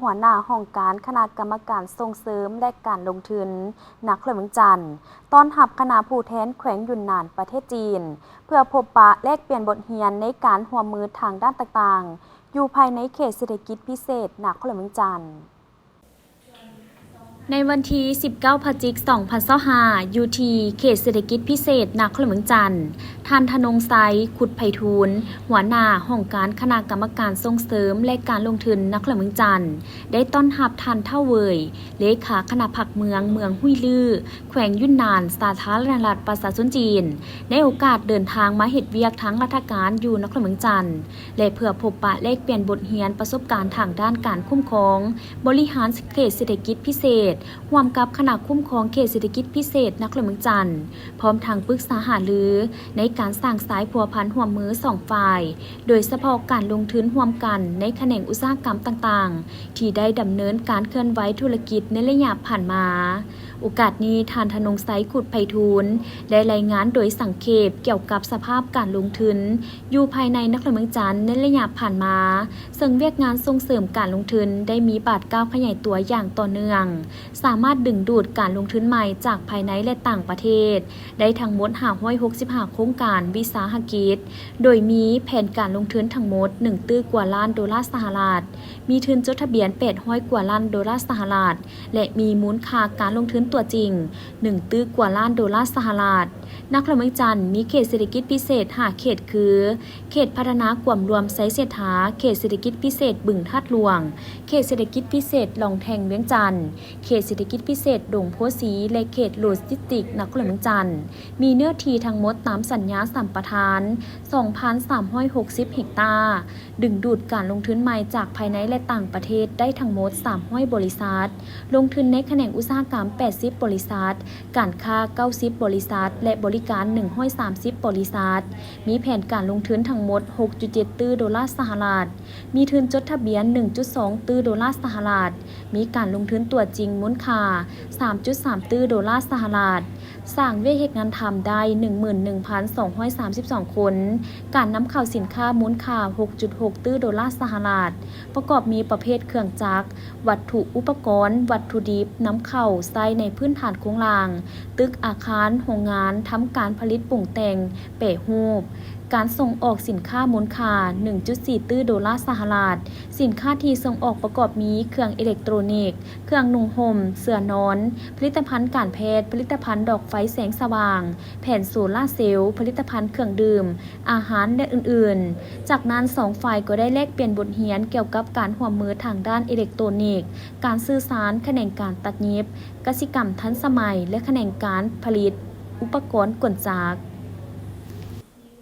ຫົວໜ້າຫ້ອງການຄະນະກຳມະການສົ່ງເສີມ ແລະ ການລົງທຶນ ນະຄອນຫຼວງວຽງຈັນ ຕ້ອນຮັບຄະນະຜູ້ແທນແຂວງຢຸນນານ ປະເທດຈີນ ເພື່ອພົບປະແລກປ່ຽນບົດຮຽນໃນການຮ່ວມມືທາງດ້ານຕ່າງໆ ຢູ່ພາຍໃນເຂດເສດຖະກິດພິເສດນະຄອນຫຼວງວຽງຈັນ. ໃນວັນທີສິບເກົ້າ ພະຈິກ ສອງພັນຊາວຫ້າ ຢູ່ທີ່ເຂດເສດຖະກິດພິເສດນະຄອນຫຼວງວຽງຈັນ, ທ່ານ ທະນົງໄຊ ຄຸດໄພທູນ ຫົວໜ້າຫ້ອງການຄະນະກຳມະການສົ່ງເສີມ ແລະ ການລົງທຶນນະຄອນຫຼວງວຽງຈັນ ໄດ້ຕ້ອນຮັບທ່ານ ທ້າວ ເຫວີຍ ເລຂາຄະນະພັກເມືອງ ເມືອງຮຸ້ຍລື້ ແຂວງຢຸນນານ ສາທາລະນະລັດປະຊາຊົນຈີນ ໃນໂອກາດເດີນທາງມາເຮັດວຽກທາງລັດຖະການຢູ່ນະຄອນຫຼວງວຽງຈັນ ແລະ ເພື່ອພົບປະແລກປ່ຽນບົດຮຽນປະສົບການທາງດ້ານການຄຸ້ມຄອງບໍລິຫານເຂດເສດຖະກິດພິເສດ ຮ່ວມກັບຄະນະຄຸ້ມຄອງເຂດເສດຖະກິດພິເສດນະຄອນຫຼວງວຽງຈັນ, ພ້ອມທັງປຶກສາຫາລືໃນການສ້າງສາຍພົວພັນຮ່ວມມືສອງຝ່າຍ, ໂດຍສະເພາະການລົງທຶນຮ່ວມກັນໃນຂະແໜງອຸດສາຫະກຳຕ່າງໆ ທີ່ໄດ້ດຳເນີນການເຄື່ອນໄຫວທຸລະກິດໃນໄລຍະຜ່ານມາ. ໂອກາດນີ້, ທ່ານ ທະນົງໄຊ ຄຸດໄພທູນ ໄດ້ລາຍງານໂດຍສັງເຂບກ່ຽວກັບສະພາບການລົງທຶນຢູ່ພາຍໃນນະຄອນຫຼວງວຽງຈັນໃນໄລຍະຜ່ານມາ, ເຊິ່ງວຽກງານສົ່ງເສີມການລົງທຶນໄດ້ມີບາດກ້າວຂະຫຍາຍຕົວຢ່າງຕໍ່ເນື່ອງ, ສາມາດດຶງດູດການລົງທຶນໃໝ່ຈາກພາຍໃນ ແລະ ຕ່າງປະເທດ ໄດ້ທັງໝົດຫ້າຮ້ອຍຫົກສິບຫ້າໂຄງການວິສາຫະກິດ, ໂດຍມີແຜນການລົງທຶນທັງໝົດໜຶ່ງຕື້ກວ່າລ້ານໂດລາສະຫະລັດ, ມີທຶນຈົດທະບຽນແປດຮ້ອຍກວ່າລ້ານໂດລາສະຫະລັດ ແລະ ມີມູນຄ່າການລົງທຶນຕົວຈິງໜຶ່ງຕື້ກວ່າລ້ານໂດລາສະຫະລັດ. ນະຄອນຫຼວງວຽງຈັນມີເຂດເສດຖະກິດພິເສດຫ້າເຂດຄື ເຂດພັດທະນາກວມລວມໄຊເສດຖາ, ເຂດເສດຖະກິດພິເສດບຶງທາດຫຼວງ, ເຂດເສດຖະກິດພິເສດຫຼອງແທງວຽງຈັນ, ເຂດເສດຖະກິດພິເສດດົງໂພສີ ແລະ ເຂດໂລຈິສຕິກນະຄອນຫຼວງວຽງຈັນ, ມີເນື້ອທີ່ທັງໝົດຕາມສັນຍາສຳປະທານສອງພັນສາມຮ້ອຍຫົກສິບເຮັກຕາ, ດຶງດູດການລົງທຶນໃໝ່ຈາກພາຍໃນ ແລະ ຕ່າງປະເທດໄດ້ທັງໝົດສາມຮ້ອຍບໍລິສັດ, ລົງທຶນໃນຂະແໜງອຸດສາຫະກຳແປດສິບບໍລິສັດ, ການຄ້າເກົ້າສິບບໍລິສັດ ແລະ ບໍລິການໜຶ່ງຮ້ອຍສາມສິບບໍລິສັດ, ມີແຜນການລົງທຶນທັງໝົດຫົກຈຸດເຈັດຕື້ໂດລາສະຫະລັດ, ມີທຶນຈົດທະບຽນໜຶ່ງຈຸດສອງຕື້ໂດລາສະຫະລັດ, ມີການລົງທຶນຕົວຈິງມູນຄ່າສາມຈຸດສາມຕື້ໂດລາສະຫະລັດ, ສ້າງວຽກເຮັດງານທຳໄດ້ໜຶ່ງໝື່ນໜຶ່ງພັນສອງຮ້ອຍສາມສິບສອງຄົນ, ການນຳເຂົ້າສິນຄ້າມູນຄ່າຫົກຈຸດຫົກຕື້ໂດລາສະຫະລັດ, ປະກອບມີປະເພດເຄື່ອງຈັກ, ວັດຖຸອຸປະກອນ, ວັດຖຸດິບນຳເຂົ້າໃຊ້ໃນພື້ນຖານໂຄງລ່າງ, ຕຶກອາຄານ, ໂຮງງານ, ທຳການຜະລິດປຸງແຕ່ງ, ແປຮູບ. ການສົ່ງອອກສິນຄ້າມູນຄ່າໜຶ່ງຈຸດສີ່ຕື້ໂດລາສະຫະລັດ, ສິນຄ້າທີ່ສົ່ງອອກປະກອບມີເຄື່ອງເອເລັກໂຕຣນິກ, ເຄື່ອງນຸ່ງຫົ່ມ, ເສື່ອນອນ, ຜະລິດຕະພັນການແພດ, ຜະລິດຕະພັນດອກໄຟແສງສະຫວ່າງ, ແຜ່ນໂຊລາເຊວ, ຜະລິດຕະພັນເຄື່ອງດື່ມ, ອາຫານ ແລະ ອື່ນໆ. ຈາກນັ້ນ, ສອງຝ່າຍກໍໄດ້ແລກປ່ຽນບົດຮຽນກ່ຽວກັບການຮ່ວມມືທາງດ້ານເອເລັກໂຕຣນິກ, ການສື່ສານ, ຂະແໜງການຕັດຫຍິບ, ກະສິກຳທັນສະໄໝ ແລະ ຂະແໜງການຜະລິດອຸປະກອນກົນຈັກ.